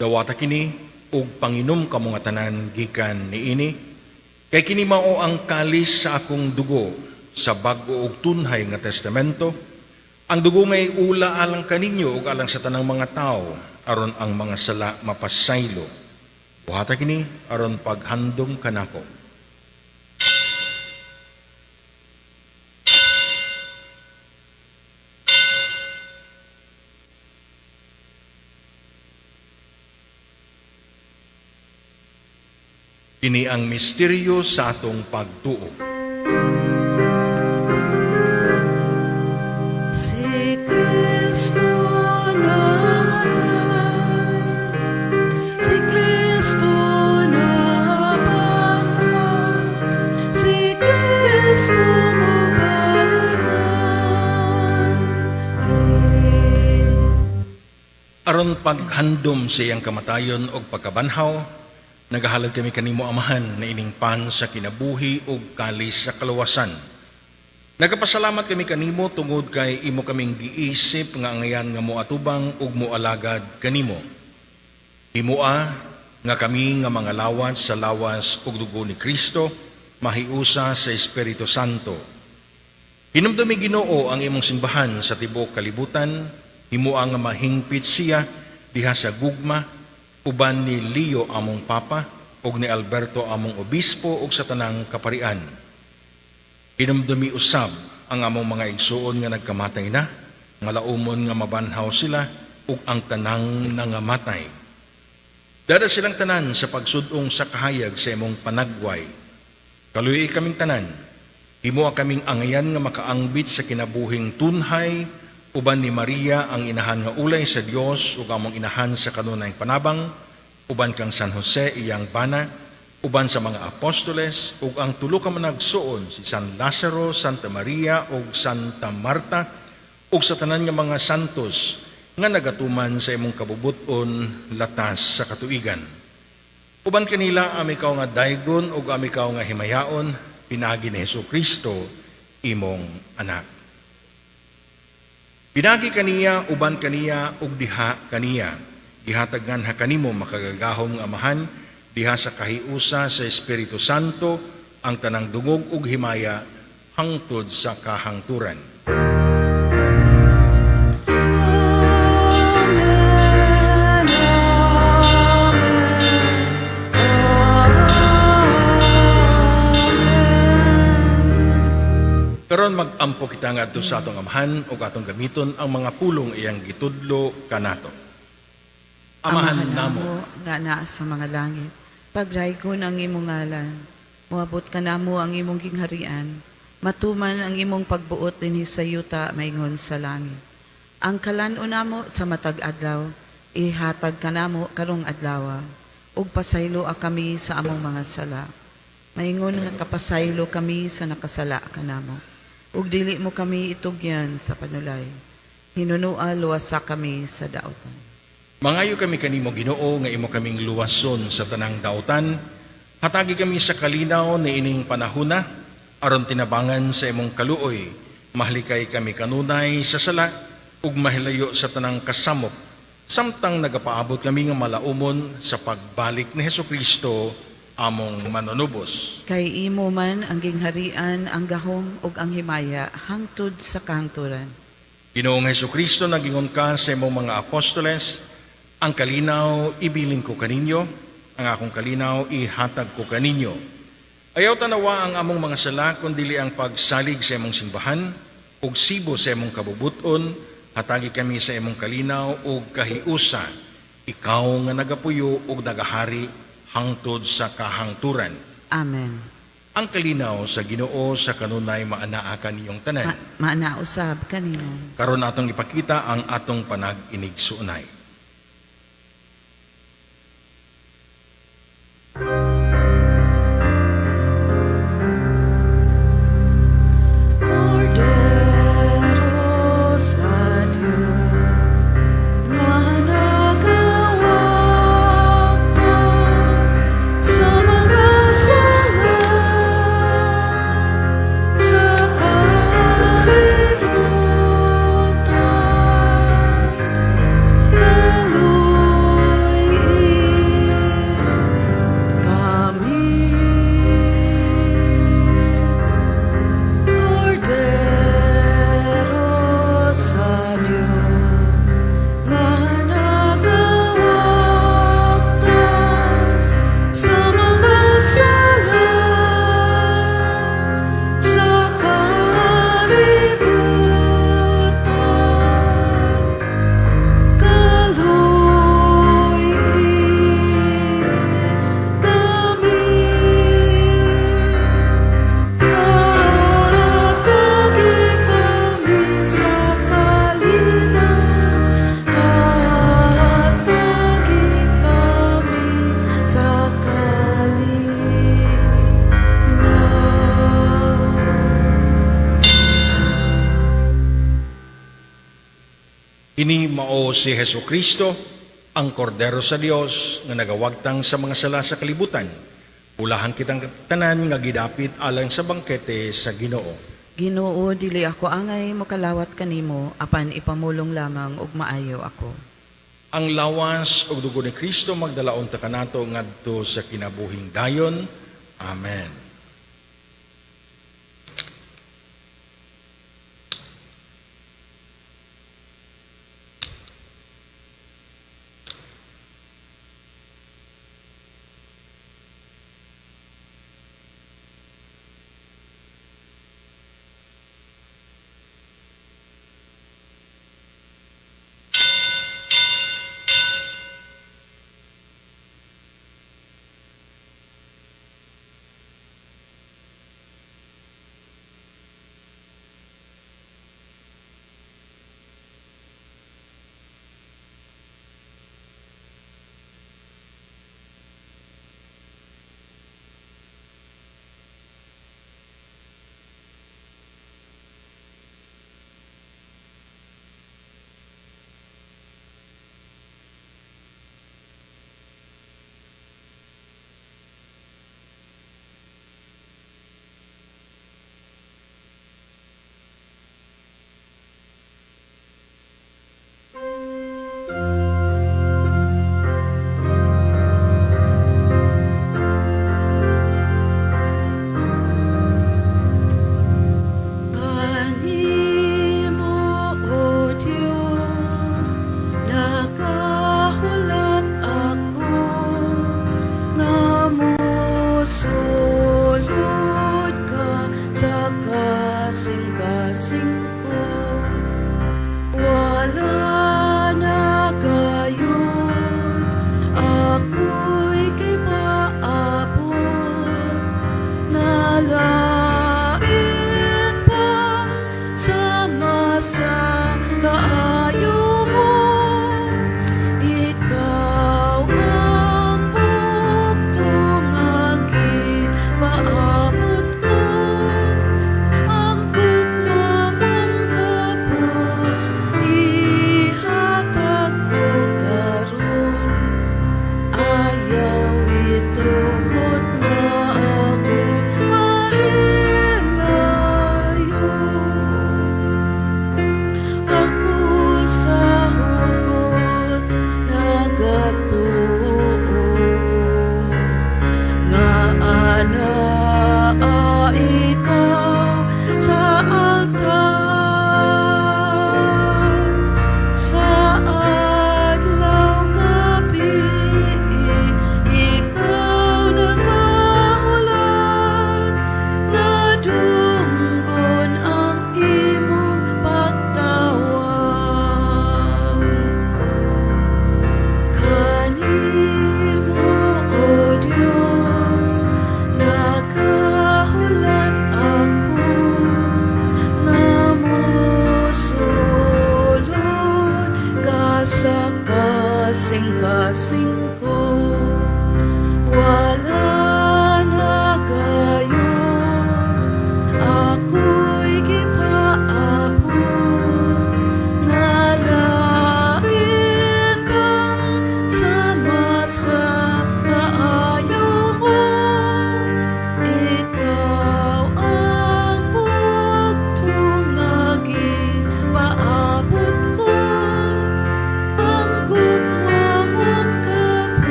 S3: dawata kini ug panginom kamo nga tanan gikan niini, kay kini mao ang kalis sa akong dugo sa bag-o ug tunhay nga testamento. Ang dugo ngay ula alang kaninyo ug alang sa tanang mga tawo aron ang mga sala mapasaylo. Buhata kini aron paghandom kanako. Kini ang misteryo sa atong pagtuo.
S1: Si Kristo namatay, si Kristo nabanhaw, si Kristo mobalik man.
S3: Aron paghandom sa iyang kamatayon og pagkabanhaw, nagahalad kami kanimo Amahan na ining pan sa kinabuhi ug kalis sa kaluwasan. Nagapasalamat kami kanimo tungod kay imo kaming giisip nga angayan nga moatubang ug moalagad kanimo. Himoa nga kami nga mga lawas sa lawas ug dugo ni Kristo mahiusa sa Espiritu Santo. Hinumdumi Ginoo ang imong simbahan sa tibuok kalibutan, himoa nga mahingpit siya diha sa gugma uban ni Leo among Papa ug ni Alberto among Obispo ug sa tanang kaparian. Hinumdumi usab ang among mga igsuon nga nagkamatay na, nga laumon nga mabanhaw sila ug ang tanang nangamatay. Dada silang tanan sa pagsudong sa kahayag sa imong panagway. Kaluyi kaming tanan, himoa kaming angayan nga makaangbit sa kinabuhing tunhay, uban ni Maria ang inahan nga ulay sa Dios ug among inahan sa kanunayng panabang, uban kang San Jose iyang bana, uban sa mga apostoles ug ang tulo ka managsuon si San Lazaro, Santa Maria ug Santa Marta ug sa tanan nga mga santos nga nagatuman sa imong kabubut-on latas sa katuigan. Uban kanila ami kaw nga daygon ug ami kaw nga himayaon pinaagi ni Hesukristo imong anak. Pinaagi kaniya, uban kaniya ug diha kaniya. Gihatag nganha kanimo makagagahom nga Amahan diha sa kahiusa sa Espiritu Santo ang tanang dungog ug himaya hangtod sa kahangturan.
S1: Amen, amen, amen.
S3: Karon mag-ampo kita ngadto sa atong Amahan ug atong gamiton ang mga pulong iyang gitudlo kanato. Amahan namo
S1: nga naa sa mga langit, pagraygon ang imong ngalan, moabot kanamo ang imong gingharian, matuman ang imong pagbuot dinhi sa yuta maingon sa langit. Ang kalan-on namo sa matag adlaw, ihatag kanamo karong adlaw, ug pasayloa kami sa among mga sala. Maingon nga kapasaylo kami sa nakasala kanamo. Ug dili mo kami itugyan sa panulay. Hinunua luwasa kami sa dautan.
S3: Mangayo kami kanimo Ginoo nga imo kaming luwason sa tanang dautan. Hatagi kami sa kalinaw niining panahuna aron tinabangan sa imong kaluoy. Mahlikay kami kanunay sa sala ug mahilayo sa tanang kasamok samtang nagapaabot kami nga malaumon sa pagbalik ni Hesukristo among manunubos.
S1: Kay imo man ang gingharian, ang gahom ug ang himaya hangtod sa kahangturan.
S3: Ginoong Hesukristo, nagingon ka sa imong mga apostoles, ang kalinaw ibilin ko kaninyo, ang akong kalinaw ihatag ko kaninyo. Ayaw tanawa ang among mga sala, kundili ang pagsalig sa imong simbahan, ug sibo sa imong kabubuton, hatagi kami sa imong kalinaw ug kahiusa, ikaw nga nagapuyo ug nagahari hangtod sa kahangturan.
S1: Amen.
S3: Ang kalinaw sa Ginoo sa kanunay maanaa kaniyong tanan.
S1: Maanaa usab kanimo.
S3: Karon atong ipakita ang atong panag-inigsuonay.
S1: Kordero sa Diyos nga nagawagta sa mga sala sa kalibutan, kaluy-i kami. Kordero sa Diyos nga nagawagta sa mga sala sa kalibutan, kaluy-i kami. Hatagi kami sa kalinaw, hatagi kami sa kalinaw.
S3: Kini mao si Hesus Kristo, ang Kordero sa Dios nga nagawagtang sa mga sala sa kalibutan. Bulahan kitang tanan nga gidapit alang sa bangkete sa Ginoo.
S1: Ginoo, dili ako angay mokalawat kanimo, apan ipamulong lamang ug maayo ako.
S3: Ang lawas ug dugo ni Kristo magdalaon ta kanato ngadto sa kinabuhing dayon. Amen.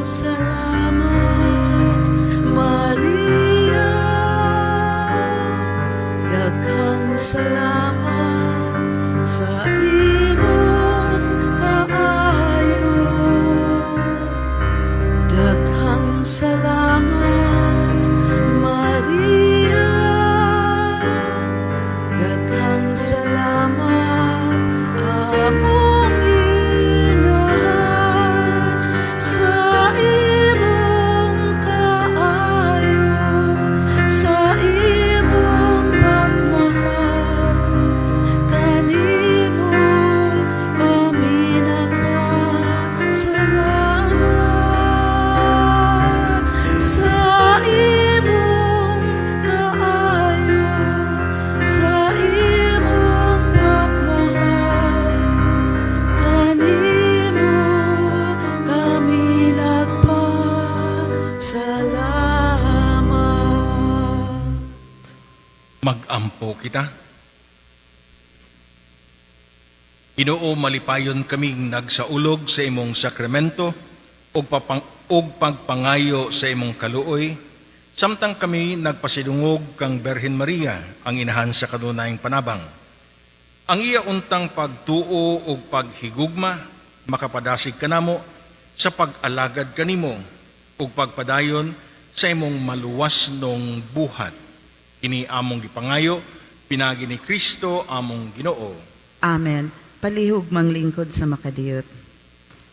S1: Salamat, Maria. Daghang salamat sa imong kaayo. Daghang salamat, Maria. Daghang salamat, among inahan, sa imong kaayo, sa imong pagmahal. Kanimo kami nagpasalamat sa imong kaayo, sa imong pagmahal. Kanimo kami nagpasalamat.
S3: Mag-ampo kita. Ginoo, malipayon kaming nagsaulog sa imong sakramento ug pagpangayo sa imong kaluoy, samtang kami nagpasidungog kang Berhen Maria, ang inahan sa kanunayng panabang. Ang iya untang pagtuo ug paghigugma makapadasig kanamo sa pag-alagad kanimo ug pagpadayon sa imong maluwas nong buhat. Kini among gipangayo pinaagi ni Kristo among Ginoo.
S1: Amen. Palihog manglingkod sa Makadiyot.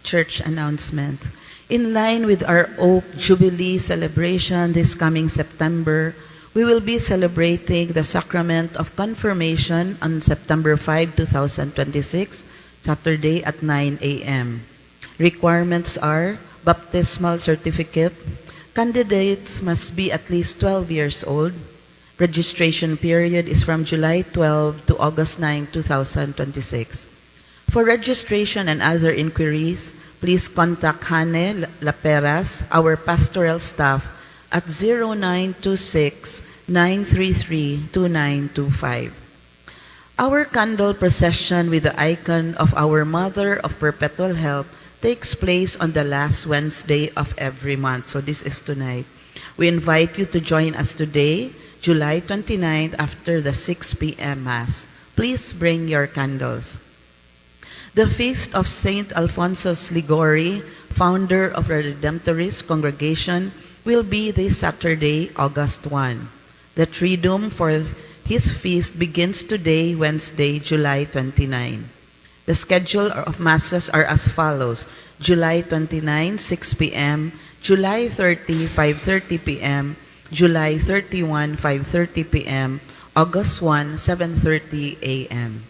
S1: Church announcement. In line with our Oak Jubilee celebration this coming September, we will be celebrating the Sacrament of Confirmation on September 5, 2026, Saturday at 9 a.m. Requirements are baptismal certificate. Candidates must be at least 12 years old. Registration period is from July 12 to August 9, 2026. For registration and other inquiries, please contact Hane Laperas, our pastoral staff, at 0926-933-2925. Our candle procession with the icon of Our Mother of Perpetual Help takes place on the last Wednesday of every month. So this is tonight. We invite you to join us today, July 29th, after the 6 p.m. Mass. Please bring your candles. The feast of Saint Alphonsus Liguori, founder of the Redemptorist Congregation, will be this Saturday, August 1. The Triduum for his feast begins today, Wednesday, July 29. The schedule of Masses are as follows: July 29, 6 p.m., July 30, 5:30 p.m., July 31, 5:30 p.m., August 1, 7:30 a.m.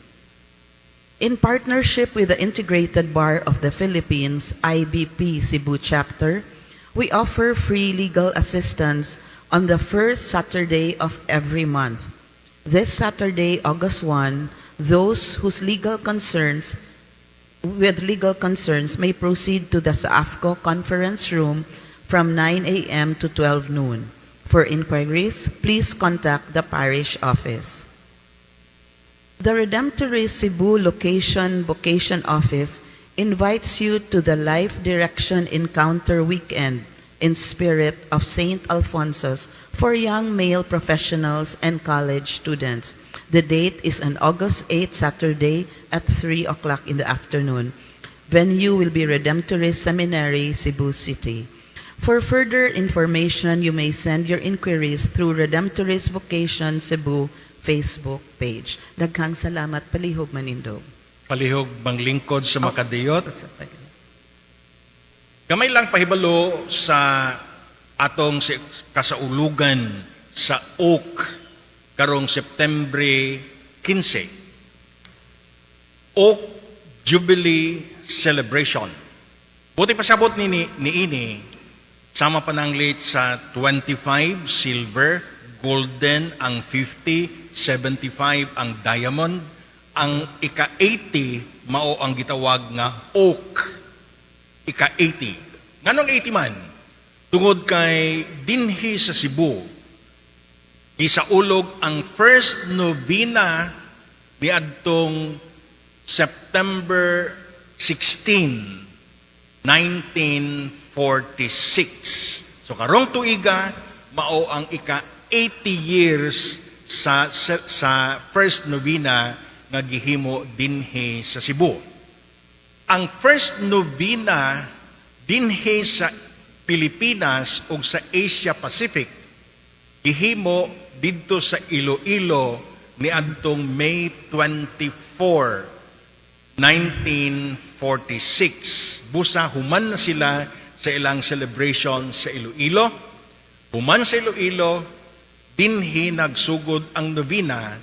S1: In partnership with the Integrated Bar of the Philippines, IBP Cebu Chapter, we offer free legal assistance on the first Saturday of every month. This Saturday, August 1, those whose legal concerns with legal concerns may proceed to the SAAFCO conference room from 9 a.m. to 12 noon. For inquiries, please contact the parish office. The Redemptorist Cebu Location Vocation Office invites you to the Life Direction Encounter Weekend in Spirit of St. Alphonsus for young male professionals and college students. The date is on August 8, Saturday at 3 o'clock in the afternoon. Venue will be Redemptorist Seminary, Cebu City. For further information, you may send your inquiries through Redemptorist Vocation Cebu Facebook page. Daghang salamat, palihog manindog.
S3: Palihog manglingkod sa Makadiyot. Gamay lang pahibalo sa atong kasaulugan sa Oak karong September 15. Oak Jubilee Celebration. Buot pasabot ni ini sama pananglit sa 25 silver, golden ang 50, 75 ang diamond, ang ika-80 mao ang gitawag nga oak. Ika-80. Nganong 80 man? Tungod kay dinhi sa Cebu, gisaulog ang first novena niadtong September 16, 1946. So karong tuiga mao ang ika 80 years sa first novena nga gihimo dinhi sa Cebu. Ang first novena dinhi sa Pilipinas ug sa Asia Pacific gihimo didto sa Iloilo niadtong May 24, 1946. Busa human na sila sa ilang celebration sa Iloilo. Human sa Iloilo, dinhi nagsugod ang novena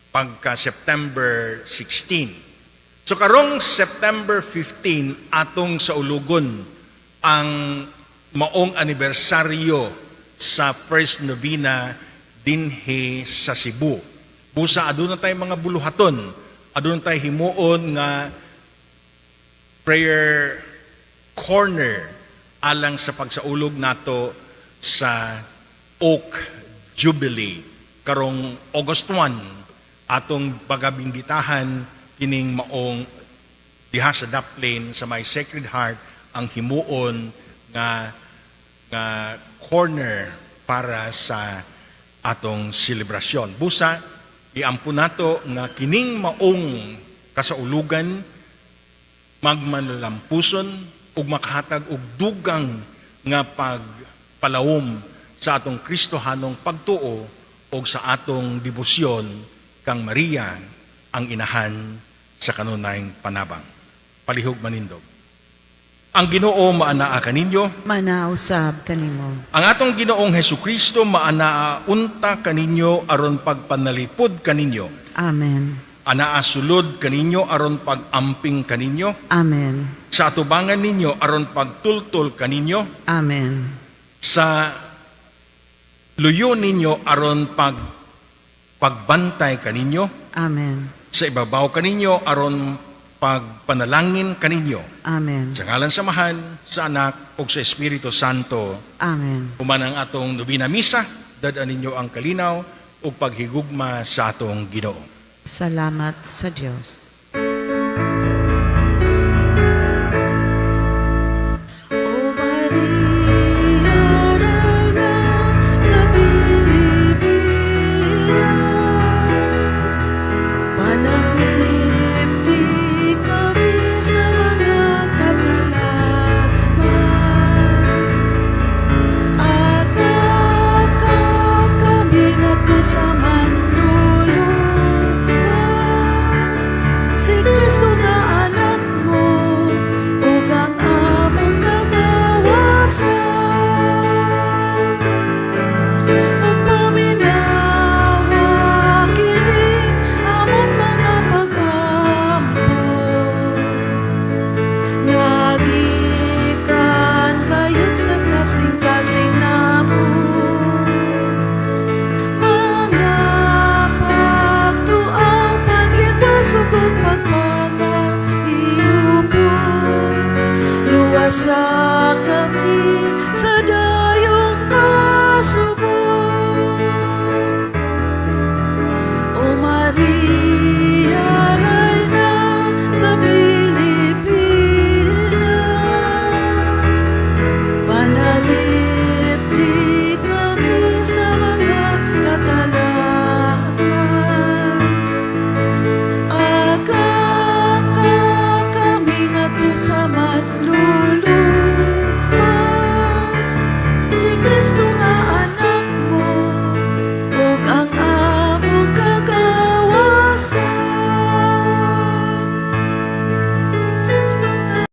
S3: pagka September 16. So karong September 15, atong saulugon ang maong anibersaryo sa first novena dinhi sa Cebu. Busa aduna tay mga buluhaton, aduna tay himuon nga prayer corner alang sa pagsaulog nato sa Oak Jubilee karong August 1, atong pagabinditahan kining maong diha sa Daplin sa may Sacred Heart ang himuon nga nga corner para sa atong selebrasyon. Busa iampo nato nga kining maong kasaulugan magmanalampuson ug makahatag og dugang nga pagpalawom sa atong Kristohanong pagtuo ug sa atong debosyon kang Maria, ang inahan sa kanunayng panabang. Palihog manindog. Ang Ginoo maanaa kaninyo.
S1: Maanaa usab kanimo.
S3: Ang atong Ginoong Hesukristo maanaa unta kaninyo aron pagpanalipod kaninyo.
S1: Amen.
S3: Anaa sulod kaninyo aron pag-amping kaninyo.
S1: Amen.
S3: Sa atubangan ninyo aron pagtultol kaninyo.
S1: Amen.
S3: Sa luyo ninyo aron pagbantay kaninyo.
S1: Amen.
S3: Sa ibabaw kaninyo aron pagpanalangin kaninyo.
S1: Amen.
S3: Sa ngalan sa Amahan, sa Anak ug sa Espiritu Santo.
S1: Amen.
S3: Human ang atong nobina misa, dad-an ninyo ang kalinaw ug paghigugma sa atong Ginoo.
S1: Salamat sa Diyos. O Maria, Reyna sa Pilipinas, panakip kami sa mga katalakman. Akaka kami ngadto sa Manluluwas, si Kristo nga anak mo, ug ang among kagawasan. Ug paminawa kining among mga pag-ampo nga gikan gayud sa kasing-kasing namo. Mga pagtuaw, paglipas ug pagpangaiupo, luwasa.